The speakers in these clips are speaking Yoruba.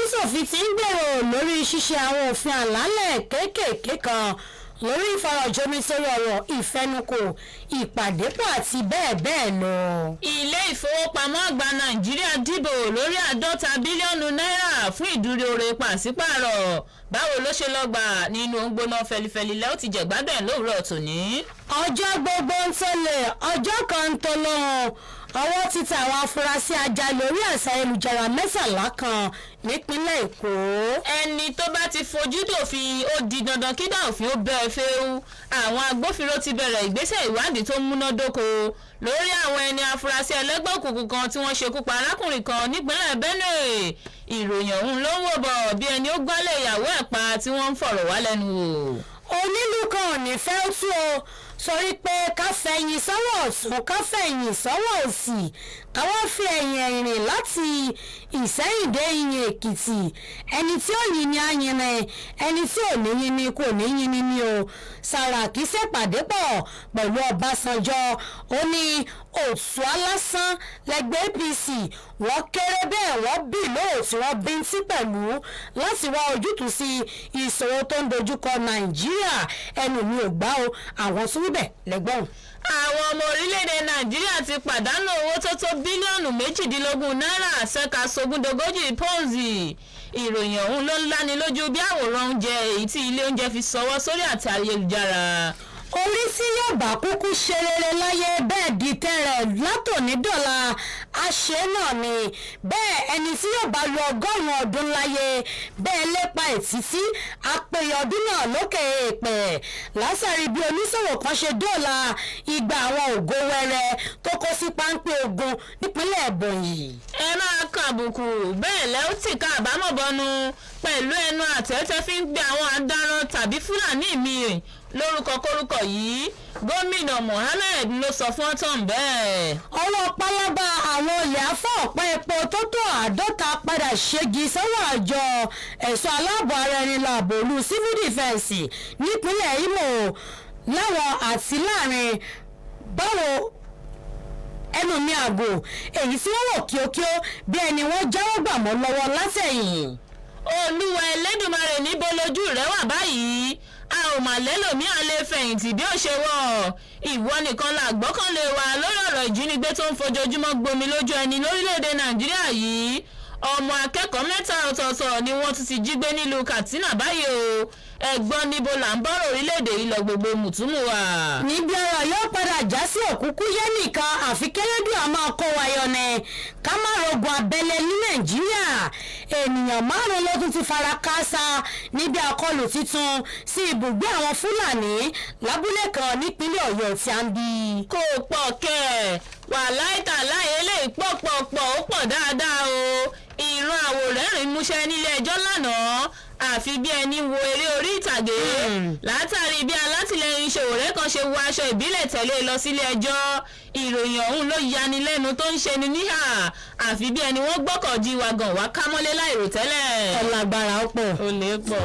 Aṣojúṣòfin ti ń gbèrò lórí ṣíṣe àwọn òfin àlàálẹ̀ kéékèèké kan lórí ìfọ̀rọ̀jomitoro ọ̀rọ̀, ìfẹnukò, ìpàdépọ̀ àti bẹ́ẹ̀ bẹ́ẹ̀ lọ. Ilé Ìfowópamọ́ Àgbà Nàìjíríà dìbò lórí 50 bílíọ̀nù náírà fún ìdúróore pàṣípààrọ̀. Báwo ló ṣe lọ gbà nínú gbóná fẹlifẹli lẹ́ ó ti jẹ̀gbádùn ẹ̀ lówùúrọ̀ tòní. Ọjọ́ gbogbo ń tọ́lẹ̀, ọjọ́ kan ń tọ́lọ́hún. Ọwọ́ ti tẹ àwọn afurasí ajalè orí àṣà ayélujára 13 kan nípínlẹ̀ Èkó. Ẹni tó bá ti fojú dòfin, ó di dandan kí dàòfin ó bẹ́ẹ̀ fẹ́ẹ́. Àwọn agbófinró ti bẹ̀rẹ̀ ìgbésẹ̀ ìwádìí tó múnádóko lórí àwọn ẹni afurasí ẹlẹ́gbẹ́ òkùnkùn kan tí wọ́n ṣekú pa arákùnrin kan nípínlẹ̀ Benue. Ìròyìn ọ̀hún ló ń wò bọ̀ bí ẹni ó gbálẹ̀ ìyàwó ẹ̀ pa tí wọ́n ń fọ̀rọ̀ wá lẹ́nu wò. Onílù kan ò ní fẹ́ tú o, sọrí pé ká fẹ̀yìn sọ́wọ́ ọ̀tún, ká fẹ̀yìn sọ́wọ́ òsì, káwọ́ fi ẹ̀yìn ẹ̀rìn láti Ìsẹ́yìn dé Ìyìn Èkìtì. Ẹni tí ó yin ni á yin ni, ẹni tí ò ní yin ni kò ní yin ni ni o. Sàràkí ṣèpàdé pọ̀ pẹ̀lú Ọbásanjọ́, ó ní òtún alásán lẹ́gbẹ́ APC, wọ́n kéré bẹ́ẹ̀, wọ́n bì lóòtú, wọ́n bíntí pẹ̀lú láti wá ojútùú sí ìṣòro tó ń dojúkọ Nàìjíríà. Ẹnu mi ò gbá o, àwọn tún wíbẹ̀ lẹ́gbọ̀n. Àwọn ọmọ orílẹ̀-èdè Nàìjíríà ti pàdánù owó tó tó bílíọ̀nù 18 náírà ṣẹ́ka sógúndogójì pọ́ǹsì. Ìròyìn ọ̀hún ló ń láni lójú bí àwòrán oúnjẹ èyí tí ilé oúnjẹ fi ṣọwọ́ sórí àti ayélujára. Orí tí yóò bá kúkú ṣe rere láyé, bẹ́ẹ̀ di tẹ́rẹ̀ látòní dọ̀la, àṣẹ náà ni bẹ́ẹ̀. Ẹni tí yóò bá lo 100 ọdún láyé, bẹ́ẹ̀ lépa ìtítí àpèyẹ ọdún náà lókè èèpẹ̀, látàrí bí oníṣòwò kan ṣe dóòlà igba àwọn ògo wẹrẹ tó kó sí páńpẹ́ ogun nípínlẹ̀ Ebonyi. Ẹ máa kan àbùkù bẹ́ẹ̀ lẹ́ ó tì ká àbámọ̀ bọnu pẹ̀lú ẹnu àtẹ́tẹ́ fi ń gbé àwọn adaran tàbí Fúlàní míì lórúkọ kórúkọ yìí. Gómìnà Mohammed ló sọ fún ọtàn bẹ́ẹ̀. Ọwọ́ pálábá àwọn olè afọ́ ọ̀pá epo tó tó 50 padà ṣégi sọ́wọ́ àjọ ẹ̀ṣọ́ aláàbò ara ẹni láàbò olú civil defence nípínlẹ̀ Imo láwọn àti láàrin báwo ẹnu mi àgò èyí tí wọ́n wò kíókíó bí ẹni wọ́n jáwọ́ gbà mọ́ lọ́wọ́ látẹ̀yìn. Olúwa Ẹlẹ́dùnmarè, níbo lójú rẹ wà báyìí? A ò mà lẹ́lòmíà lè fẹ̀yìntì bí ó ṣe wọ̀. Ìwọ nìkan la gbọ́kànlé wa lórí ọ̀rọ̀ ìjínigbé tó ń fojoojúmọ́ gbomi lójú ẹni lórílẹ̀‐èdè Nàìjíríà yìí. Ọmọ akẹ́kọ̀ọ́ mẹ́ta ọ̀tọ̀ọ̀tọ̀ ni wọ́n tún ti jí gbé nílùú Katsina báyìí o. Ẹ̀gbọ́n, níbo là ń bọ́rọ̀ orílẹ̀‐èdè yìí lọ gbogbo mùtúmù wa? Níbi ọ̀rọ̀ yóò padà já sí òkúkú yé nìkan, àfi kẹ́lẹ́dùn àmọ́ kó wa yọ ni ká má rogun abẹ́lé ní Nàìjíríà. Ènìyàn márùn ló tún ti fara káásá níbi àkọlù tuntun sí ibùgbé àwọn Fúlàní lábúlé kan nípínlẹ̀ Ọ̀yọ́ tí a ń bí. Kò pọ̀ kẹ̀, wàláì tàláì, eléyìí pọ̀ pọ̀ pọ̀, ó pọ̀ dáadáa o. Ìran àwòrẹ́rìn músẹ́ nílé ẹjọ́ lánàá, àfi bí ẹni wo eré orí ìtàgé, látàrí bí alátìlẹyìn Sowore kan ṣe wọ aṣọ ìbílẹ̀ tẹ̀lé lọ sílé ẹjọ́. Ìròyìn ọ̀hún ló yani lẹ́nu tó ń ṣeni níhà, àfi bí ẹni wọ́n gbọ́kọ̀ jí wagàn wá kámọ́lé láìròtẹ́lẹ̀. Ọ̀làgbára ó pọ̀. Ó lè pọ̀.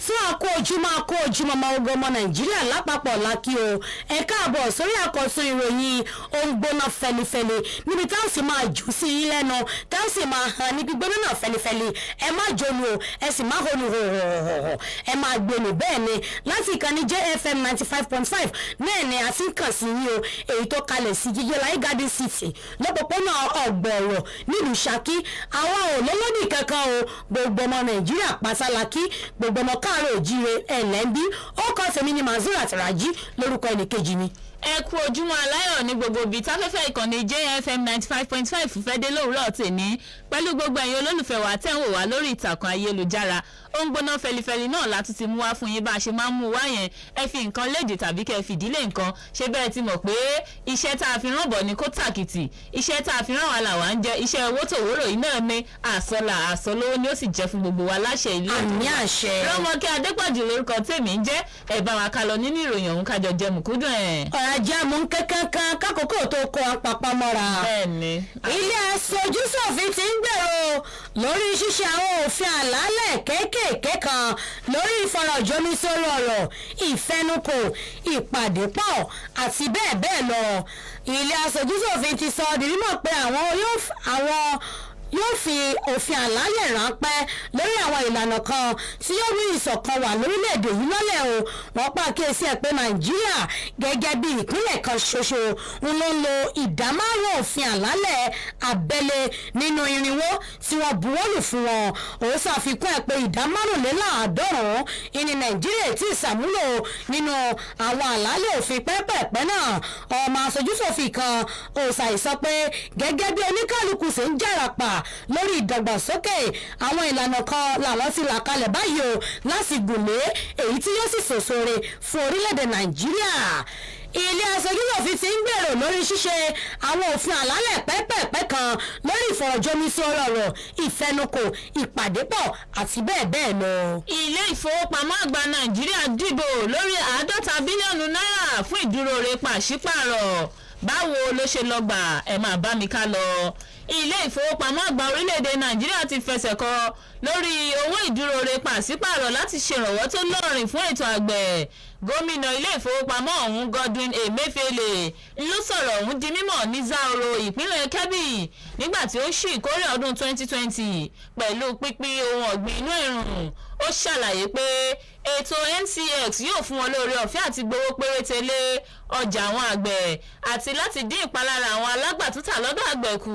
Fún àkó ojúmọ́, àkó ojúmọ́ ọmọ ogun, ọmọ Nàìjíríà lápapọ̀ lákì o. Ẹ káàbọ̀ sórí àkọ́tún ìròyìn ohun gbóná fẹlifẹli, níbi táwọn sì máa jù sí yín lẹ́nu, táwọn sì máa hàn ní gbígbóná náà fẹlifẹli. Ẹ má jónu o, ẹ sì má honu hòhòhòhò, ẹ máa gbénu. Bẹ́ẹ̀ ni, láti ìkànnì JFM 95.5 náà ni a ti ń kàn sí yín o, èyí tó kalẹ̀ sí Jíjẹ́láyé Garden City, lọ́pọ̀pọ̀nà Ọ̀gbọ̀ọ̀rọ̀ nílùú Ṣakí. Àwa ò lọ́lọ́dì kankan o. Gbogbo ọmọ Nàìjíríà pátálákí, gbogbo ọmọ káàárọ̀ òjíire, ẹ̀lẹ́ńbí. Ó kọ́ tèmi ní Mazura Tàràjí lórúkọ ẹnìkejì mi. Ẹ kú ojúmọ́ aláyọ̀ ní gbogbo ibi táfẹ́fẹ́ ìkànnì JFM 95.5 fẹ́ dé lówùúrọ̀ tèmi, pẹ̀lú gbogbo ẹ̀yin olólùfẹ́ wa tẹ́ ń wò wá lórí ìtàkùn ayélujára. Ó ń gbóná fẹlifẹli náà látún ti mú wá fún yín bá a ṣe máa ń mú wá yẹn. Ẹ fi nǹkan léde tàbí kẹ́ ẹ fìdílé nǹkan ṣé bẹ́ẹ̀ ti mọ̀ pé iṣẹ́ tá a fi rán bọ̀ ni kó tàkìtì. Iṣẹ́ tá a fi rán wa làwa ń jẹ. Iṣẹ́ owó tòwúrò yìí náà ni àsọlà àsọlówó ni ó sì jẹ́ fún gbogbo wa láṣẹ ilé. Àmì àṣẹ. Rọ́mọkẹ́ Adépọ̀jù lórúkọ tèmi ń jẹ́. Ẹ bá wa ká lọ nínú ìròyìn ọ̀hún, kájọ jẹ mùkúdùn ẹ̀. Ọ̀rọ̀ ajé mú kankan kákòókò tó kó apapá mọ́ra. Bẹ́ẹ̀ni. Ilé aṣojúṣòfin ti ń gbèrò lórí ṣíṣe àwọn òfin àlàálẹ̀ kéékèèké kan lórí ìfọ̀rọ̀jomitoro ọ̀rọ̀, ìfẹnukò, ìpàdépọ̀ àti bẹ́ẹ̀ bẹ́ẹ̀ lọ. Ilé aṣojúṣòfin ti sọ di mímọ̀ pé àwọn yóò àwọn Yóò fi òfin àlàálẹ̀ ráńpẹ́ lórí àwọn ìlànà kan tí yóò rí ìṣọ̀kan wà lórílẹ̀‐èdè yìí lọ́lẹ̀ o. Wọ́n pàkíyèsí ẹ̀ pé Nàìjíríà gẹ́gẹ́ bí ìpínlẹ̀ kan ṣoṣo ń ló ń lo 5% òfin àlàálẹ̀ abẹ́lé nínú 400 tí wọ́n buwọ́lù fún wọn. Ó ṣàfikún ẹ̀ pé 75% ìní Nàìjíríà tí ìsàmúlò nínú àwọn àlàálẹ̀ òfin pẹ́pẹ̀pẹ́ náà. Ọmọ aṣojúṣòfin kan ó ṣàìsọ pé gẹ́gẹ́ bí oníkálukú ṣe ń jàràpà lórí ìdàgbàsókè, àwọn ìlànà kan làwọn ti là kalẹ̀ báyìí o láti gùnlé, èyí tí yóò sì sòsòrè fún orílẹ̀-èdè Nàìjíríà. Ilé aṣojúṣòfin ti ń gbèrò lórí ṣíṣe àwọn òfin àlàálẹ̀ pẹ́pẹ̀pẹ́ kan lórí ìfọ̀rọ̀jomitoro ọ̀rọ̀, ìfẹnukò, ìpàdépọ̀ àti bẹ́ẹ̀ bẹ́ẹ̀ lọ. Ilé Ìfowópamọ́ Àgbà Nàìjíríà dìbò lórí 50 bílíọ̀nù náírà fún ìdúróore pàṣípààrọ̀. Báwo ló ṣe lọ gbà? Ẹ máa bá mi ká lọ. Ilé Ìfowópamọ́ Àgbà orílẹ̀-èdè Nàìjíríà ti fẹsẹ̀ kọ lórí owó ìdúróore pàṣípààrọ̀ láti ṣèrànwọ́ tó lọ́rìn fún ètò àgbẹ̀. Gómìnà ilé ìfowópamọ́ ọ̀hún, Godwin Emefiele, ló sọ̀rọ̀ ọ̀hún di mímọ̀ ní Zaoro, ìpínlẹ̀ Kebbi, nígbà tí ó ṣí ìkórè ọdún 2020 pẹ̀lú pípín ohun ọ̀gbìn inú ẹ̀rùn. Ó ṣàlàyé pé ètò MCX yóò fún wọn lóore ọ̀fẹ́ àti gbowó péréte lé ọjà àwọn àgbẹ̀ àti láti dín ìpalára àwọn alágbàtúntà lọ́dọ̀ àgbẹ̀ kù.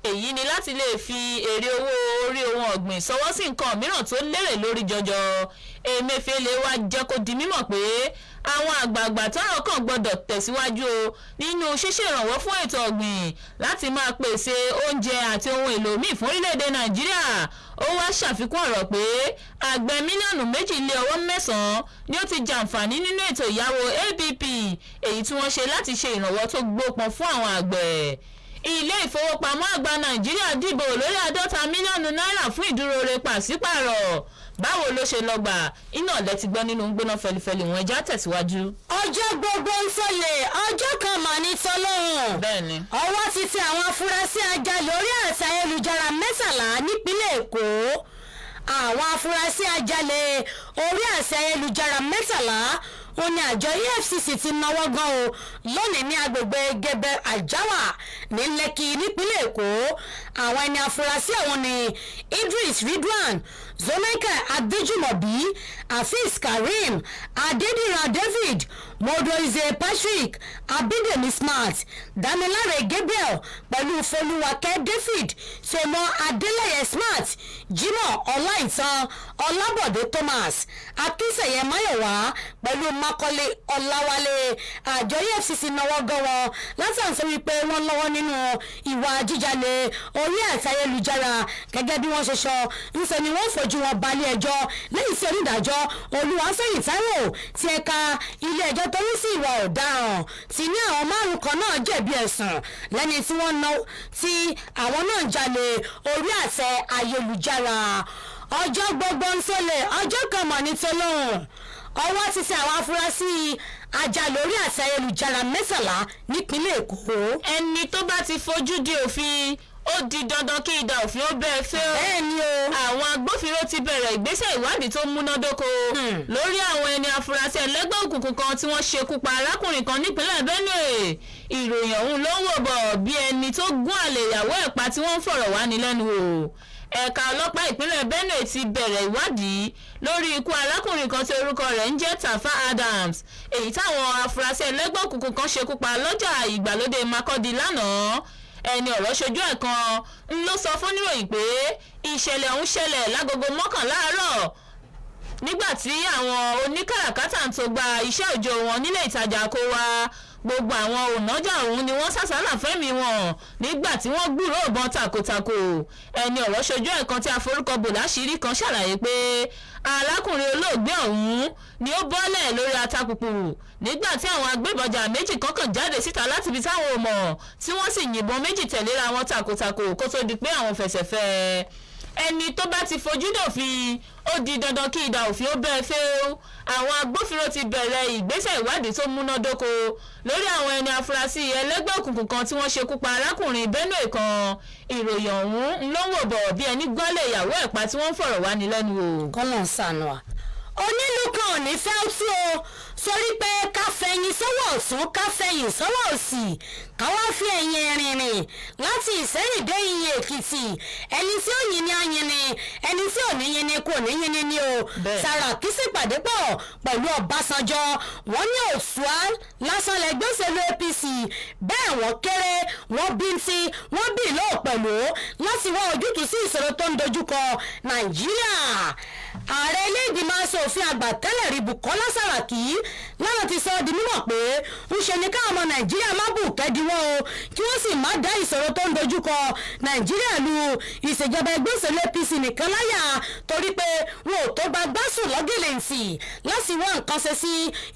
Èyí ni láti lè fi èrè owó orí ohun ọ̀gbìn sọwọ́ sí nǹkan mìíràn tó lérè lórí jọjọ. Emefiele wá jẹ́ kó di mímọ̀ pé àwọn àgbààgbà tọ́rọ̀ kàn gbọ́dọ̀ tẹ̀síwájú o nínú ṣíṣèrànwọ́ fún ètò ọ̀gbìn láti máa pèsè oúnjẹ àti ohun èlò míì fún orílẹ̀-èdè Nàìjíríà. Ó wá ṣàfikún ọ̀rọ̀ pé àgbẹ̀ 2.9 mílíọ̀nù ni ó ti jàǹfààní nínú ètò ìyáwó ABP, èyí tí wọ́n ṣe láti ṣe ìrànwọ́ tó gbópọn fún àwọn àgbẹ̀. Ilé Ìfowópamọ́ Àgbà Nàìjíríà dìbò lórí 50 mílíọ̀nù náírà fún ìdúróore pàṣípààrọ̀. Báwo ló ṣe lọ gbà? Iná ọ̀lẹ́ ti gbọ́ nínú gbóná fẹlifẹli wọn. Ẹja tẹ̀síwájú. Ọjọ́ gbogbo ń sọlẹ̀, ọjọ́ kan mà ní tọ́lọ́hún. Bẹ́ẹ̀ni. Ọwọ́ ti tẹ àwọn afurasí ajalè orí àti ayélujára 13 nípínlẹ̀ Èkó. Àwọn afurasí ajalè orí àti ayélujára 13 ó ní àjọ EFCC ti náwó gan o lónìí ní agbègbè Gẹbẹ Àjáwà ní Lẹ́kì nípínlẹ̀ Èkó. Àwọn ẹni afurasí ọ̀hún ni Idris Ridwan, Zonaika Adéjùmọ̀bí, Afeez Karim, Adédìran David, Modoize Patrick, Abídèmí Smart, Damilare Gabriel pẹ̀lú Folúwakẹ́ David, Tòmọ Adélẹ́yẹ Smart, Jimoh Ọláìtàn, Ọlábọ̀dé Thomas, Akínsẹ̀yẹ Máyọ̀wá pẹ̀lú Makọ́lé Ọláwálé. Àjọ EFCC náwó gan wọn látàn sọ wípé wọ́n lọ́wọ́ nínú ìwà jíjalè orí àti ayélujára. Gẹ́gẹ́ bí wọ́n ṣe sọ, ńṣe ni wọ́n fojú wọn balẹ̀ ẹjọ́ lẹ́yìn tí onídàájọ́ Olúwaṣẹ́yìn Táíwò ti ẹ̀ka ilé ẹjọ́ tó ń sí ìwà ọ̀daràn ti ní àwọn márùn kan náà jẹ̀bi ẹ̀sùn lẹ́ni tí wọ́n ná tí àwọn náà jalè orí àtẹ ayélujára. Ọjọ́ gbogbo ń sọlẹ̀, ọjọ́ kan mọ̀ ní tọ́lọ́hún. Ọwọ́ ti tẹ àwọn afurasí ajalè orí àtẹ ayélujára 13 nípínlẹ̀ Èkó. Ẹni tó bá ti fojú di òfin, ó di dandan kí idà òfin ó bẹ́ẹ̀ fẹ́ o. Bẹ́ẹ̀ ni o. Àwọn agbófinró ti bẹ̀rẹ̀ ìgbésẹ̀ ìwádìí tó múnádóko lórí àwọn ẹni afurasí ẹlẹ́gbẹ́ òkùnkùn kan tí wọ́n ṣekú pa arákùnrin kan nípínlẹ̀ Benue. Ìròyìn ọ̀hún ló ń wò bọ̀ bí ẹni tó gún àlè ìyàwó ẹ̀ pa tí wọ́n ń fọ̀rọ̀ wá ní lẹ́nu wò. Ẹ̀ka ọlọ́pàá ìpínlẹ̀ Benue ti bẹ̀rẹ̀ ìwádìí lórí ikú arákùnrin kan tí orúkọ rẹ̀ ń jẹ́ Tafa Adams, èyí táwọn afurasí ẹlẹ́gbẹ́ òkùnkùn kan ṣekú pa lọ́jà ìgbàlódé Makurdi lánàá. Ẹni ọ̀rọ̀ ṣojú ẹ̀ kan ń ló sọ fún níròyìn pé ìṣẹ̀lẹ̀ ọ̀hún ṣẹlẹ̀ lágogo 11 àárọ̀ nígbà tí àwọn oníkàràkátà ń tó gba iṣẹ́ òòjọ́ wọn nílé ìtajà kó wa. Gbogbo àwọn ònàjà ọ̀hún ni wọ́n sàsálà fẹ́mi wọn nígbà tí wọ́n gbúròó ìbọn takòtakò. Ẹni ọ̀rọ̀ ṣojú ẹ̀ kan tí a forúkọ bò láṣìírí kan ṣàlàyé pé arákùnrin olóògbé ọ̀hún ni ó bọ́lẹ̀ lórí atakùkù nígbà tí àwọn agbébọjà méjì kọ́kàn jáde síta láti ibi táwọn ò mọ̀, tí wọ́n sì yìnbọn méjì tẹ̀léra wọn takòtakò kó tó di pé àwọn fẹsẹ̀ fẹ́. Ẹni tó bá ti fojú dòfin, ó di dandan kí idà òfin ó bẹ́ẹ̀ fẹ́ o. Àwọn agbófinró ti bẹ̀rẹ̀ ìgbésẹ̀ ìwádìí tó múnádóko lórí àwọn ẹni afurasí ẹlẹ́gbẹ́ òkùnkùn kan tí wọ́n ṣekú pa arákùnrin Benue kan. Ìròyìn ọ̀hún ló ń wò bọ̀ bí ẹni gbọ́lẹ̀ ìyàwó ẹ̀ pa tí wọ́n ń fọ̀rọ̀ wá ní lẹ́nu wò. Kọ́lọ̀ ń sànù wa. Onílù kan kan ò ní fẹ́ tú o, sórí pé ká fẹ̀yìn sọ́wọ́ ọ̀tún, ká fẹ̀yìn sọ́wọ́ òsì, ká wá fi ẹ̀yìn rìnrìn láti Ìsẹ́yìn dé Ìyìn Èkìtì, ẹni tí ó yin ni á yin ni, ẹni tí ò ní yin ni kò ní yin ni ni o. Sàràkí sì pàdé pọ̀ pẹ̀lú Ọbásanjọ́, wọ́n ní òṣùá lásán lẹ́gbẹ́ òṣèlú APC, bẹ́ẹ̀ wọ́n kéré, wọ́n bíntín, wọ́n bì lóò pẹ̀lú láti wá ojútùú sí ìṣòro tó ń dojúkọ Nàìjíríà. Ààrẹ ilé ìgbìmọ̀ asòfin àgbà tẹ́lẹ̀ rí Bukola Saraki lánàá ti sọ ọ́ di mímọ̀ pé ń ṣe ni káwọn ọmọ Nàìjíríà má bù kẹ́díwọ́ o, kí wọ́n sì má dá ìṣòro tó ń dojúkọ Nàìjíríà lu ìṣèjọba ẹgbẹ́ òṣèlú APC nìkan láyà, torí pé wọn ò tó gba gbásùn lọ́gẹ̀lẹ̀ǹsì láti wá nǹkan ṣe sí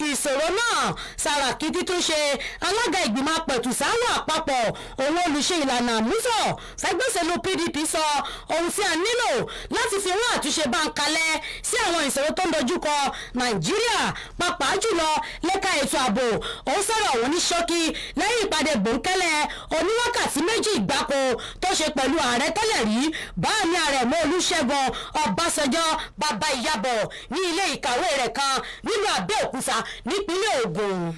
ìṣòro náà. Saraki títún ṣe alága ìgbìmọ̀ apẹ̀tùsáwọ̀ àpapọ̀ òun olùṣe ìlànà àmúsọ̀ fẹ́gbẹ́ òṣèlú PDP sọ ohun tí a nílò láti fi wọ́n àtúnṣe bá ń kalẹ̀ sí àwọn ìṣòro tó ń dojúkọ Nàìjíríà, pàápàá jùlọ lẹ́ka ètò ààbò. Ó sọ̀rọ̀ òun ní ṣókí lẹ́yìn ìpàdé bòńkẹ́lẹ́ oníwákàtí 2 gbáko tó ṣe pẹ̀lú ààrẹ tẹ́lẹ̀ rí báàmì Àrẹ̀mú Olúṣẹ́gun Ọbásanjọ́ bàbá Ìyábọ̀ ní ilé ìkàwé rẹ̀ kan nílùú Abẹ́òkúta nípínlẹ̀ Ògùn.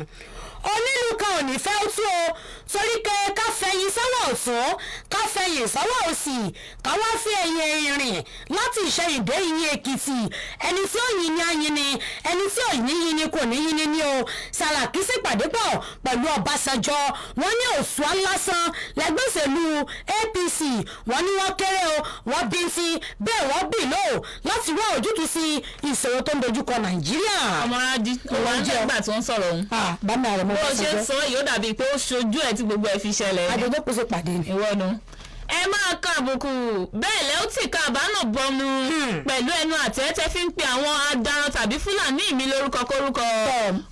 Onílù kan ò ní fẹ́ tú o, torí pé ká fẹ̀yìn sọ́wọ́ ọ̀tún, ká fẹ̀yìn sọ́wọ́ òsì, ká wá fi ẹ̀yìn ẹ̀yìn rìn láti Ìṣẹ̀yìn dé Ìyìn Èkìtì, ẹni tí ó yin ni á yin ni, ẹni tí ò ní yin ni kò ní yin ni ni o. Sàràkí sì pàdé pọ̀ pẹ̀lú Ọbásanjọ́, wọ́n ní òṣùá lásán lẹ́gbẹ́ òṣèlú APC, wọ́n ní wọ́n kéré o, wọ́n bíntín, bẹ́ẹ̀ wọ́n bì lóò láti wá ojútùú sí ìṣòro tó ń dojúkọ Nàìjíríà. Ọmọlájí òun nígbà tó ń sọ̀rọ̀ òun. Bámi àrẹ mọ́ bó ṣe ń sọ yìí, ó dàbí pé ó ṣojú ẹ̀ tí gbogbo ẹ̀ fi ṣẹlẹ̀ ni. Àjọjọ́ kò ṣe pàdé ni. Ìwọ nu. Ẹ máa ka àbùkù bẹ́ẹ̀ lẹ́ ó tì ká àbánà bọnu pẹ̀lú ẹnu àtẹ́tẹ́ fi ń pe àwọn adaran tàbí Fúlàní mi lórúkọ kórúkọ.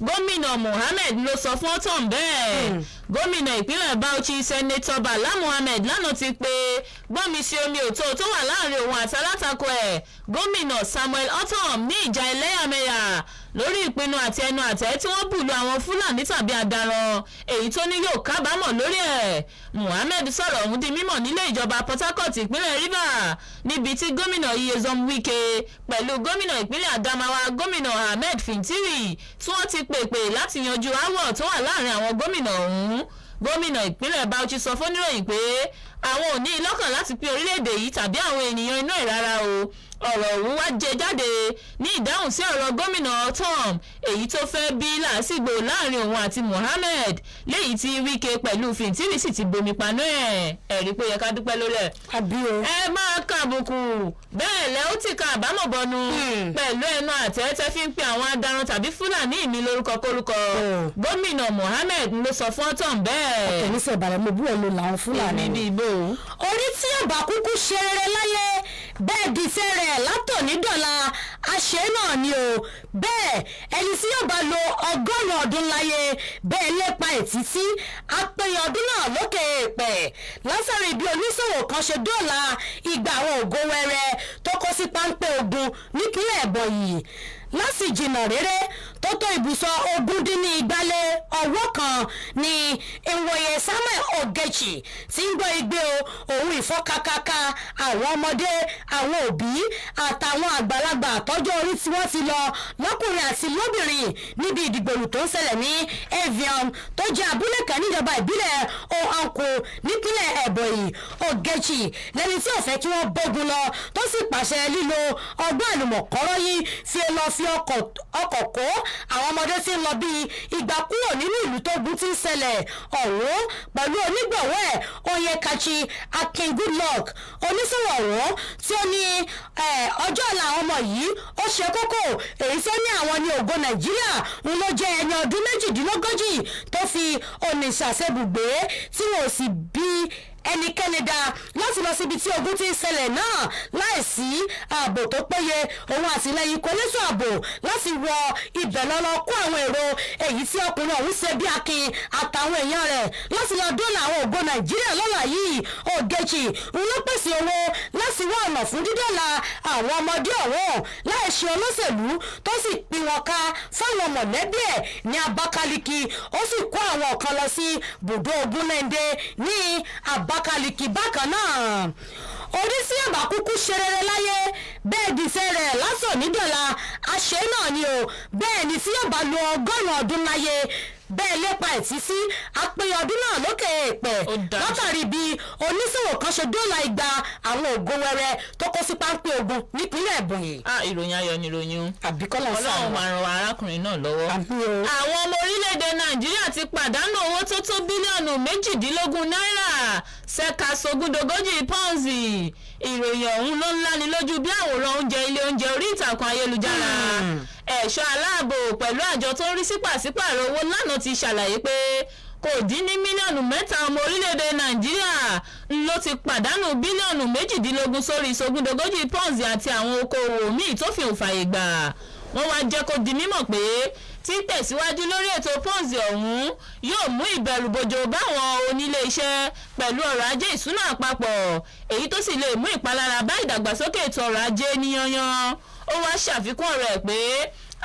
Gómìnà Mohammed ló sọ fún Ortom bẹ́ẹ̀. Gómìnà ìpínlẹ̀ Bauchi, Sẹ́nẹ́tọ̀ Bala Mohammed, lánàá ti pé gbọ́nmi sí omi òtó tó wà láàrin òun àti alátakò ẹ̀, gómìnà Samuel Ortom, ní ìjà ẹlẹ́yàmẹ̀yà lórí ìpinnu àti ẹnu àtẹ́ tí wọ́n bù lu àwọn Fúlàní tàbí adaran, èyí tó ní yóò kábàámọ̀ lórí ẹ̀. Mohammed sọ̀rọ̀ ọ̀hún di mímọ̀ nílé ìjọba Port Harcourt, ìpínlẹ̀ Rivers, níbi tí gómìnà Nyesom Wike pẹ̀lú gómìnà ìpínlẹ̀ Adamawa, gómìnà Ahmed Fintiri, tí wọ́n ti pèpè láti yanjú aáwọ̀ tó wà láàrin àwọn gómìnà ọ̀hún. Gómìnà ìpínlẹ̀ Bauchi sọ fóníròyìn pé àwọn ò ní lọ́kàn láti pín orílẹ̀-èdè yìí tàbí àwọn ènìyàn inú ẹ̀ rárá o. Ọ̀rọ̀ ọ̀hún wá jẹ jáde ní ìdáhùn sí ọ̀rọ̀ gómìnà Ortom, èyí tó fẹ́ bí làásìgbò láàrin òun àti Mohammed, léyìí tí Wike pẹ̀lú Fintiri sì ti bomi paná ẹ̀. Ẹ̀rí pé ó yẹ ká dúpẹ́ lórí ẹ̀. Àbí o. Ẹ máa ka àbùkù bẹ́ẹ̀ lẹ́ ó ti ka àbámọ̀ bọnu pẹ̀lú ẹnu àtẹ́tẹ́ fi ń pe àwọn adaran tàbí Fúlàní mi lórúkọ kórúkọ. Gómìnà Mohammed ló sọ fún Ortom bẹ́ẹ̀. Ọkẹ́ ní sọ̀bàrẹ̀ mo bú ẹ̀ ló làwọn Fúlàní. Èmi bíi ibo. Orí tí ọba kúkú ṣe rere láyé bẹ́ẹ̀ di tẹ́rẹ̀ látòní dọ̀la àṣẹ náà ni o. Bẹ́ẹ̀ ẹni tí yóò bá lo 100 ọdún láyé bẹ́ẹ̀ lépa ètítí apẹ̀yẹ ọdún náà lókè èèpẹ̀, lásàrè bí oníṣòwò kan ṣe dọ́là igba àwọn ògo wẹrẹ tó kó sí páńpẹ́ ogun nípínlẹ̀ Ebonyi láti jìnnà réré tó tó ibùsọ̀ 190 ọwọ́ kan ní ìwòye Samuel Ogechi tí ń gbọ́ igbe o òun ìfọ́kakaka àwọn ọmọdé, àwọn òbí àtàwọn àgbàlagbà àtọ́jọ́ orí tí wọ́n ti lọ lọ́kùnrin àti lóbìnrin níbi ìdìgbòlù tó ń ṣẹlẹ̀ ní Avion tó jẹ́ abúlé kan níjọba ìbílẹ̀ Ohanko nípínlẹ̀ Ebonyi. Ogechi lẹni tí ò fẹ́ kí wọ́n bógun lọ tó sì pàṣẹ lílo ọgbọ́n àlùmọ̀kọ́rọ́ yìí fi lọ fi ọkọ̀ kó àwọn ọmọdé tí ń lọ bíi igba kúrò nínú ìlú tó gun ti ń ṣẹlẹ̀ ọ̀hún pẹ̀lú onígbọ̀wọ́ ẹ̀ Onyekachi Akin Goodluck. Oníṣòwò ọ̀hún tí ó ní ọjọ́ ọ̀la àwọn ọmọ yìí ó ṣe kókó, èyí tó ní àwọn ní ògo Nàìjíríà, ń ló jẹ́ ẹni ọdún 38 tó fi Onitsha ṣebùgbé tí wọn ò sì bí ẹnikẹ́ni dá láti lọ síbi tí ogun ti ń ṣẹlẹ̀ náà láìsí ààbò tó péye òun àtìlẹyìn kọlẹ́sọ ààbò láti wọ ibẹ̀ lọ́lọ́ kó àwọn èrò, èyí tí ọkùnrin ọ̀hún ṣe bí akin àtàwọn èèyàn rẹ̀ láti lọ dóòlà àwọn ògo Nàìjíríà lọ́la yìí. Ogechi ń ló pèsè owó láti wá ọ̀nà fún dídọ́là àwọn ọmọdé ọ̀hún láì ṣe olóṣèlú, tó sì pín wọn ká fáwọn mọ̀lẹ́bí ẹ̀ ní Abakaliki, ó sì kó àwọn kan lọ sí bùdó Ogunlẹ́ndé ní Abakaliki bákan náà. Oríṣi àbá kúkú ṣe rere láyé bẹ́ẹ̀ dìṣẹ́ rẹ̀ lásán nídọ̀la àṣẹ. ṣe náà ni o. Bẹ́ẹ̀ ni tí yóò bá lo 100 ọdún láyé, bẹ́ẹ̀ lépa ẹ̀ tí sí àpéyọ ọdún náà lókè èèpẹ̀, Ó dájú. látàrí bí oníṣòwò kan ṣe dóòlà igba àwọn ògo wẹrẹ tó kó sí páńpẹ́ ogun nípínlẹ̀ Ebonyi. Ah, ìròyìn ayọ̀ ni ìròyìn o. Àbíkọ́lá. Ọlọ́run máa ran arákùnrin náà lọ́wọ́. Àmín o. Àwọn ọmọ orílẹ̀-èdè Nàìjíríà ti pàdánù owó tó tó bílíọ̀nù 18 náírà ṣẹ́ka sógúndogójì pọ́ǹsì. Ìròyìn ọ̀hún ló ń láni lójú bí àwòrán oúnjẹ ilé oúnjẹ orí ìtàkùn ayélujára. Ẹ̀ṣọ́ aláàbò pẹ̀lú àjọ tó ń rí sí pàṣípààrọ̀ owó lánàá ti ṣàlàyé pé kò dín ní mílíọ̀nù 3 ọmọ orílẹ̀-èdè Nàìjíríà ló ti pàdánù bílíọ̀nù 18 sórí sógúndogójì pọ́ǹsì àti àwọn okòòwò míì tó fi òfààyè gbà. Wọ́n wá jẹ́ kó di mímọ̀ pé títẹ̀síwájú lórí ètò pọ́ǹsì ọ̀hún yóò mú ìbẹ̀rùbojo báwọn onílé iṣẹ́ pẹ̀lú ọrọ̀ ajé ìṣúná àpapọ̀, èyí tó sì lè mú ìpalára bá ìdàgbàsókè ètò ọrọ̀ ajé níyanyan. Ó wá ṣàfikún ọ̀rọ̀ ẹ̀ pé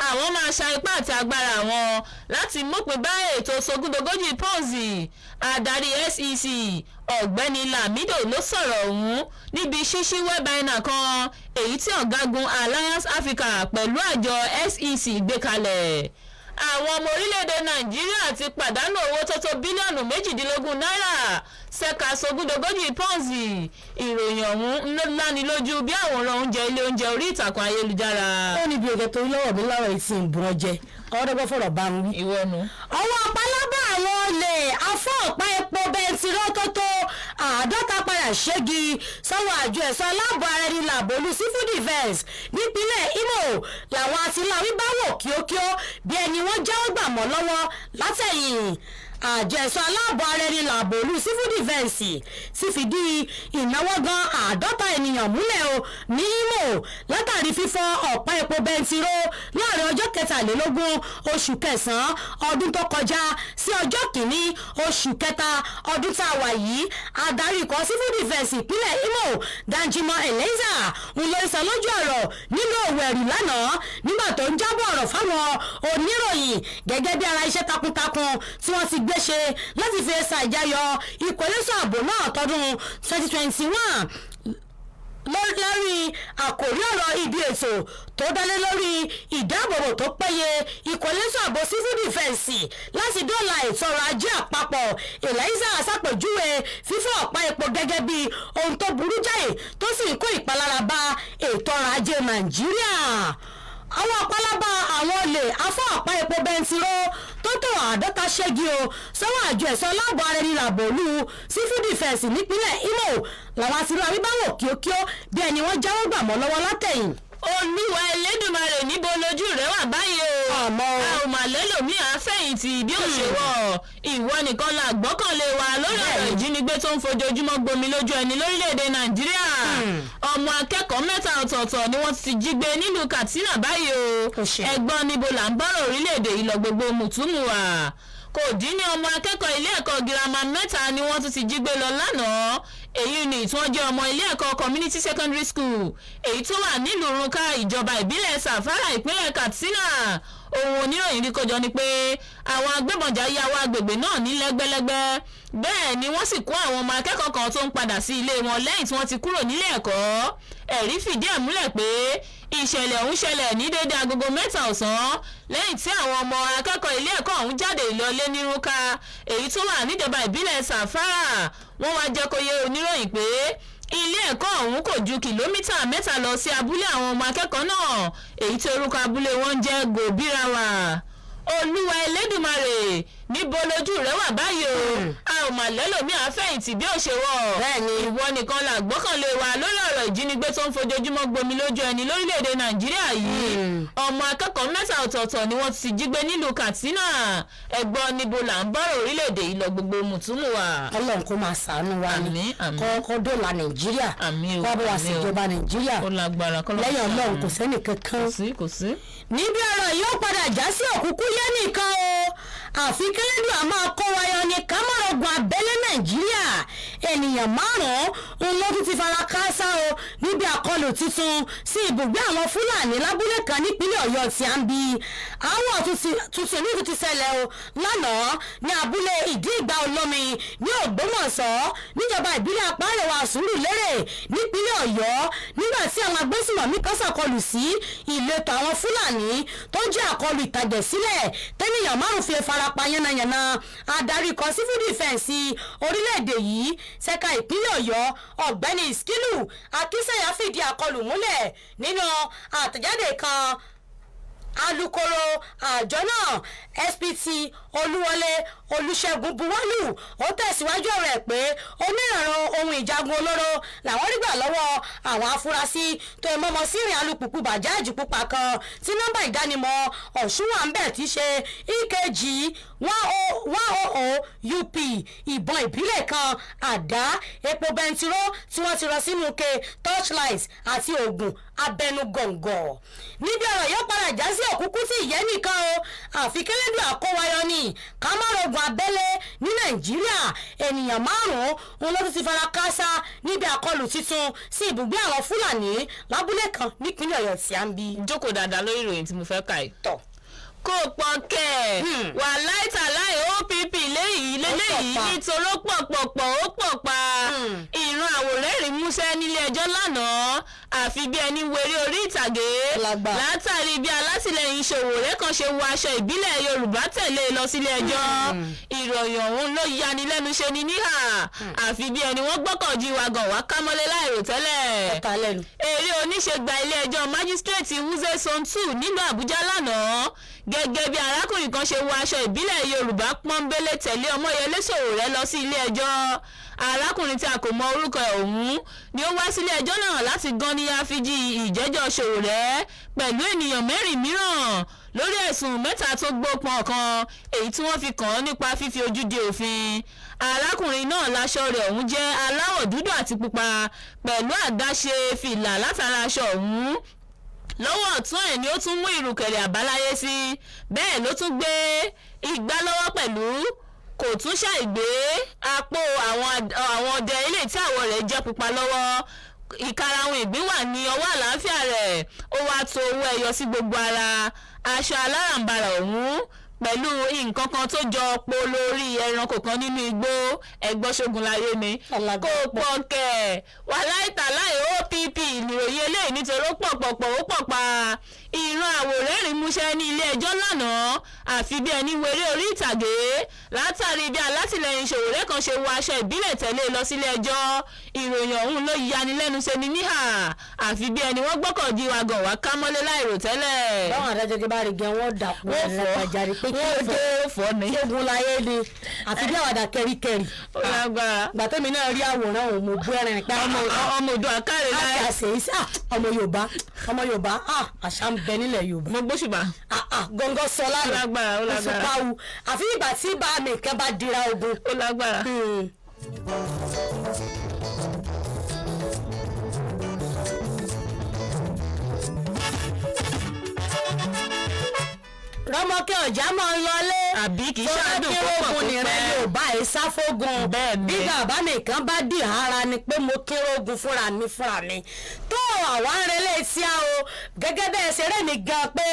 àwọn máa ṣa ipá àti agbára àwọn láti mópin bá ètò sógúndogójì pọ́ǹsì. Adarí SEC, Ọ̀gbẹ́ni Lamido, ló sọ̀rọ̀ ọ̀hún níbi ṣíṣí webinar kan èyí tí ọ̀gágun Alliance Africa pẹ̀lú àjọ SEC gbé kalẹ̀. Àwọn ọmọ orílẹ̀-èdè Nàìjíríà ti pàdánù owó tó tó bílíọ̀nù 18 náírà ṣẹ́ka sógúndogójì pọ́ǹsì. Ìròyìn ọ̀hún ló lánilójú bí àwòrán oúnjẹ ilé oúnjẹ orí ìtàkùn ayélujára. Ó ní bí oge torí lọ́wọ́ mi láwọ̀ yìí ti ń bùn ọ jẹ ọ̀rọ̀ fọ̀rọ̀ bá ń wí. Ìwọ nu. Ọwọ́ pálábá àwọn olè afọ́ ọ̀pá epo bẹntiró tó tó 50 padà ṣégi sọ́wọ́ àjọ ẹ̀ṣọ́ aláàbò ara ẹni làbòlú civil defence nípínlẹ̀ Imo. Làwọn atiláwí bá wò kíókíó bí ẹni wọ́n jáwọ́ gbà mọ́ lọ́wọ́ látẹ̀yìn. Àjọ ẹ̀ṣọ́ aláàbò ara ẹni làbòlú civil defence ti fìdí ìnáwó gan 50 ènìyàn múlẹ̀ o ní Imo látàrí fífọ́ ọ̀pá epo bẹntiró láàrin ọjọ́ 23 oṣù kẹsàn-án ọdún tó kọjá sí ọjọ́ 1 oṣù kẹta ọdún tá a wà yìí. Adarí ikọ̀ civil defence ìpínlẹ̀ Imo, Danjuma Eliza, ń lọ sọ lójú ọ̀rọ̀ nínú Òwẹ̀rì lánàá nígbà tó ń jábọ̀ ọ̀rọ̀ fáwọn oníròyìn gẹ́gẹ́ bí ara iṣẹ́ takuntakun tí wọ́n ti gbé ṣe láti fi ẹsẹ̀ àjẹyọ ikọ̀ elétò ààbò náà tọdún 2021 lórí àkòrí ọ̀rọ̀ ibi ètò tó dálé lórí ìdáàbòbò tó péye ikọ̀ elétò ààbò civil defence láti dóòlà ètò ọrọ̀ ajé àpapọ̀. Eliza ṣàpèjúwe fífọ́ ọ̀pá epo gẹ́gẹ́ bí ohun tó burú jáì tó sì ń kó ìpalára bá ètò ọrọ̀ ajé Nàìjíríà. Àwọn pálábá àwọn olè afọ́ ọ̀pá epo bẹntiró tó tó 50 ṣẹ́gi o sọ́wọ́ àjọ ẹ̀ṣọ́ aláàbò ara ẹni làbòlú civil defence nípínlẹ̀ Imo làwọn àti rí báwò kíókíó bí ẹni wọ́n jáwọ́ gbà mọ́ lọ́wọ́ látẹ̀yìn. Olúwa Elédùmarè, níbo lójú rẹ wà báyìí o? Àmọ́ o. A ò mà lẹ́lòmíì àfẹ̀yìntì bí ó ṣe wọ̀, ìwọ nìkan la gbọ́kànlé wa lórí ọ̀rọ̀ ìjínigbé tó ń fojoojúmọ́ gbomi lójú ẹni lórílẹ̀‐èdè Nàìjíríà. Ọmọ akẹ́kọ̀ọ́ mẹ́ta ọ̀tọ̀ọ̀tọ̀ ni wọ́n ti jí gbé nílùú Katsina báyìí o. Ó ṣe. Ẹ̀gbọ́n, níbo là ń bọ́rọ̀ orílẹ̀‐èdè yìí lọ gbogbo mùtúmùwà? Kò dín ní ọmọ akẹ́kọ̀ọ́ ilé ẹ̀kọ́ girama mẹ́ta ni wọ́n tún ti jí gbé lọ lánàá. Èyí ni tí wọ́n jẹ́ ọmọ ilé ẹ̀kọ́ community secondary school èyí tó wà nílùú Runka, ìjọba ìbílẹ̀ Sàfárà, ìpínlẹ̀ Katsina. Ohun oníròyìn rí kójọ ni pé àwọn agbébọnjà ya wọ agbègbè náà ní lẹ́gbẹ́lẹ́gbẹ́, bẹ́ẹ̀ ni wọ́n sì kó àwọn ọmọ akẹ́kọ̀ọ́ kan tó ń padà sí ilé wọn lẹ́yìn tí wọ́n ti kúrò nílé ẹ̀kọ́. Ẹ̀rí fìdí ẹ̀ múlẹ̀ pé ìṣẹ̀lẹ̀ ọ̀hún ṣẹlẹ̀ ní déédéé agogo 3 ọ̀sán lẹ́yìn tí àwọn ọmọ akẹ́kọ̀ọ́ ilé ẹ̀kọ́ ọ̀hún jáde ìlọlé ní Rúkà èyí tó wà níjọba ìbílẹ̀ Sàfárà. Wọ́n wá jẹ́ kó yé oníròyìn pé ilé ẹ̀kọ́ ọ̀hún kò ju kìlómítà 3 lọ sí abúlé àwọn ọmọ akẹ́kọ̀ọ́ náà èyí tí orúkọ abúlé wọn ń jẹ́ Gòbírawà. Olúwa Elédùmarè, níbo lójú rẹ wà báyìí o? A ò mà lẹ́lòmíì àfẹ̀yìntì bí ó ṣe wọ̀, ìwọ nìkan la gbọ́kànlé wa lórí ọ̀rọ̀ ìjínigbé tó ń fojoojúmọ́ gbomi lójú ẹni lórílẹ̀‐èdè Nàìjíríà yìí. Ọmọ akẹ́kọ̀ọ́ mẹ́ta ọ̀tọ̀ọ̀tọ̀ ni wọ́n ti jí gbé nílùú Katsina. Ẹ̀gbọ́n, níbo là ń bọ́rọ̀ orílẹ̀‐èdè yìí lọ gbogbo mùtúmù wa? Ọlọ́run kó máa ṣàánú wa ni. Àmín, àmín. Kọ́ dóòlà Nàìjíríà, Àmín o, kó bá wa àmín o. ṣèjọba Nàìjíríà. Ó lágbára kọ́. Lẹ́yìn Ọlọ́run, kò sẹ́nì kankan. Kò sí, kò sí. Níbi ọ̀rọ̀ yóò padà já sí òkúkú. yé nìkan o, àfi kẹlẹ́dùn àmọ́ kó wáyọ ní kámọ́rọ̀gùn abẹ́lé Nàìjíríà. Ènìyàn márùn-ún ń ló tún ti fara káásá o níbi àkọlù tuntun sí ibùgbé àwọn Fúlàní lábúlé kan nípínlẹ̀ Ọ̀yọ́ tí a ń bi. Àwọn tuntun ní ti ṣẹlẹ̀ o lánàá ní abúlé Ìdí Ìgbà Olómi ní Ògbómọ̀ṣọ́ níjọba ìbílẹ̀ Apárẹ̀wà Sùúrùlérè nípínlẹ̀ Ọ̀yọ́, nígbà tí àwọn agbésùmọ̀mí kan ṣàkọlù sí ìletò àwọn Fúlàní tó jẹ́ àkọlù ìtàjẹ̀sílẹ̀ tẹ́nìyàn márùn fi farapa yánnayànna. Adarí kan civil defence orílẹ̀-èdè yìí ṣẹ̀ka ìpínlẹ̀ Ọ̀yọ́, ọ̀gbẹ́ni Iskilu Akínsẹ̀yà, fìdí àkọlù múlẹ̀ nínú àtẹ̀jáde kan. Alukoro àjọ náà, SPT Olúwọlé Olùṣègùn Buwọ́lù, ó tẹ̀síwájú ọ̀rọ̀ ẹ̀ pé onírànràn ohun ìjagun olóró làwọn rí gbà lọ́wọ́ àwọn afurasí tó ẹ mọ́mọ́ sí ìrìn alùpùpù bàjáàjì pupa kan tí nọ́mbà ìdánimọ̀ Ọ̀ṣun wà ń bẹ̀ tí í ṣe EKG 100 UP, ìbọn ìbílẹ̀ kan, àdá, epo bẹntiró tí wọ́n ti rọ sínú ike, torchlight àti oògùn abẹnugọ̀ngọ̀. Níbi ọ̀rọ̀ yóò padà já sí òkúkú tí ìyẹn nìkan o, àfi kẹlẹ́dùn àkówayọ ni kámọ́rọ̀gùn abẹ́lé ní Nàìjíríà. Ènìyàn márùn-ún ló tún ti fara káásá níbi àkọlù tuntun sí ibùgbé àwọn Fúlàní lábúlé kan nípínlẹ̀ Ọ̀yọ́ tí a ń bí. Jókòó dáadáa lórí ìròyìn tí mo fẹ́ kà yìí. Tọ̀. Kò pọ̀ kẹ̀, wà láìtàláì OPP léyìí léléyìí nítorí ó pọ̀ pọ̀ pọ̀, ó pọ̀ pa. Ìran àwòrẹ́rìn músẹ́ nílé ẹjọ́ lánàá, àfi bí ẹni wéré orí ìtàgé, látàrí bí alátìlẹyìn Sowore kan ṣe wọ aṣọ ìbílẹ̀ Yorùbá tẹ̀lé lọ sílé ẹjọ́. Ìròyìn ọ̀hún ló yani lẹ́nu, ṣe ni níhà, àfi bí ẹni wọ́n gbọ́kànjí wagàn wá kámọ́lé láìròtẹ́lẹ̀. Eré oníṣe gba ilé ẹjọ́ májísírèètì Wuse Zone 2 nílùú Àbújá lánàá, gẹ́gẹ́ bí arákùnrin kan ṣe wọ aṣọ ìbílẹ̀ Yorùbá pọ́nbélé tẹ̀lé Ọmọyẹlé Sowore lọ sí ilé ẹjọ́. Arákùnrin tí a kò mọ orúkọ ẹ̀ ọ̀hún ni ó wá sílé ẹjọ́ náà láti gan ní àfijì ìjẹ́jọ́ Sowore pẹ̀lú ènìyàn mẹ́rin mìíràn lórí ẹ̀sùn mẹ́ta tó gbópọn kan èyí tí wọ́n fi kàn án nípa fífi ojú di òfin. Arákùnrin náà láṣọ rẹ̀ ọ̀hún jẹ́ aláwọ̀ dúdú àti pupa, pẹ̀lú àdáṣe fìlà látara aṣọ ọ̀hún. Lọ́wọ́ ọ̀tún ẹ̀ ni ó tún mú ìrùkẹ̀rẹ̀ àbáláyé sí, bẹ́ẹ̀ ló tún gbé igbá lọ́wọ́ pẹ̀lú. Kò tún ṣàìgbé apó àwọn ọdẹ ilé tí àwọ̀ rẹ̀ jẹ́ pupa lọ́wọ́. Ìkarahun ìgbín wà ní ọwọ́ àlàáfíà rẹ̀. Ó wáá to owó ẹyọ sí gbogbo ara aṣọ aláràǹbarà ọ̀hún pẹ̀lú nǹkan kan tó jọ polo orí ẹranko kan nínú igbó. Ẹgbọ́n ṣogun láyé ni kò pọ̀ kẹ̀, wà láìtàláì OPP ìròyìn eléyìí nítorí ó pọ̀ pọ̀ pọ̀, ó pọ̀ pa. Ìran àwòrẹ́rìn músẹ́ ní ilé ẹjọ́ lánàá, àfi bí ẹni wéré orí ìtàgé, látàrí bí alátìlẹyìn Sowore kan ṣe wọ aṣọ ìbílẹ̀ tẹ̀lé lọ sílé ẹjọ́. Ìròyìn ọ̀hún ló yani lẹ́nu, ṣe ni níhà, àfi bí ẹni wọ́n gbọ́kànjí wa gàn wá kámọ́lé láìròtẹ́lẹ̀. Báwọn adájọ́ bá rí gan, wọ́n dàpọ̀ ẹ̀rọ pé kí wọ́n dé fọ́ ni. Ṣégun láyé ni, àfi bí àwàdà kẹríkẹrí. Ó lágbára. Gbàtẹ́mi náà rí àwòrán òun, mo bú ẹ̀rín pé ọmọ odò àkàrẹ láyé. Àṣà ṣèyí, ọmọ Yorùbá, ọmọ Yorùbá, àṣà ń bẹ nílẹ̀ Yorùbá. Mo gbóṣùbà. Gọ́ngọ́ sọ lánàá. Ó lágbára, ó lágbára. Oṣù àfi ìgbà tí bá mi kan bá dira ogun. Ó lágbára. Rọ́mọkẹ́ ọ̀já máa ń lọlé. Àbí kì í ṣáàdùn púpọ̀ kó pẹ́. Yorùbá ẹ̀ sáfógun. Bẹ́ẹ̀ni. Bí bàbá mi kan bá dì ara ni pé mo kérógun fúnra mi fúnra mi. Tó àwa ń relé tí a o gẹ́gẹ́ bẹ́ẹ̀ ṣeré mi gan pé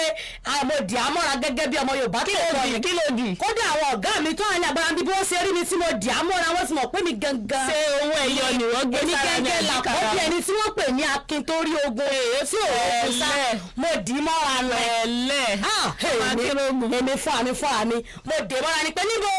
àmọ̀dì àmọ́ra gẹ́gẹ́ bí ọmọ Yorùbá tó kọ́ ni. Kí ló dì? Kódà àwọn ọ̀gá mi tó àní agbára bí wọ́n ṣe rí mi tí mo dì àmọ́ra, wọ́n ti mọ̀ pé mi gangan. Ṣé owó ẹyọ ni wọ́n gbé sára ní àkọ́bí àbíkàrà? ẹni tí wọ́n pè ní akin tó rí ogun tí òun sá, mo dì í mọ́ra lọ. Pẹ̀lẹ́. Èmi fún àmì mo dè mọ́ra ni pé níbo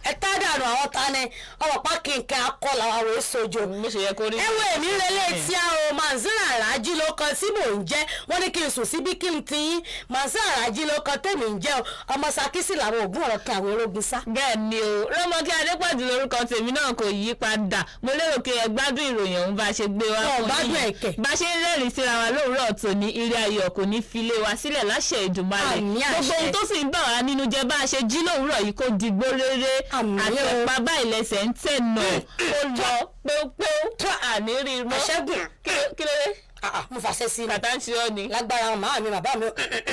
ẹ tá dànù àwọn ta ni ọmọ pákí nǹkan akọlà àwọn èso Bó ṣe yẹ kó rí. Ẹ wo, èmi relé tí a o. Manzara Alhaji ló kan tí mò ń jẹ́. Wọ́n ní kí n sùn síbí kí n ti yín. Manzara Alhaji ló kan tèmi ń jẹ́ o. Ọmọ Sakisi làwọn ògùn ọ̀rọ̀ kan àwọn erógun sá. Bẹ́ẹ̀ ni o, Rọ́mọkẹ́ Adépọ̀jù lórúkọ tèmi náà kò yí padà. Mo lérò pé ẹ gbádùn ìròyìn ọ̀hún bá a ṣe gbé wá Ọ̀, fún gbádùn yín. ẹ̀kẹ́. Bá a ṣe ń rẹ́rìn síra wa lówùúrọ̀ tòní, ire ayọ̀ kò ní fi lé wa sílẹ̀ láṣẹ Èdùmàrè. Àmín, àṣẹ. Gbogbo ohun tó sì ń bà wá nínú jẹ́ bá a ṣe jí lówùúrọ̀ yìí, kó digbó rere. Àmín o. Àtẹ̀pá báyìí lẹsẹ̀ ń tẹ̀nà, ó lọ péúpéú, àní rí i mọ́. Àṣẹ́gun. Kí ló dé? Ah, ah, mo fàṣẹ sí i. Kàtà ń ṣe ọ́ ni. Lágbára àwọn màmá mi, bàbá mi.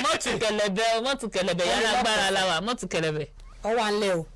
Mọ́tù kẹlẹ̀bẹ̀ o, mọ́tù kẹlẹ̀bẹ̀, yàrá agbára la wà, mọ́tù kẹlẹ̀bẹ̀. Ọwọ́ à ń lẹ̀ o.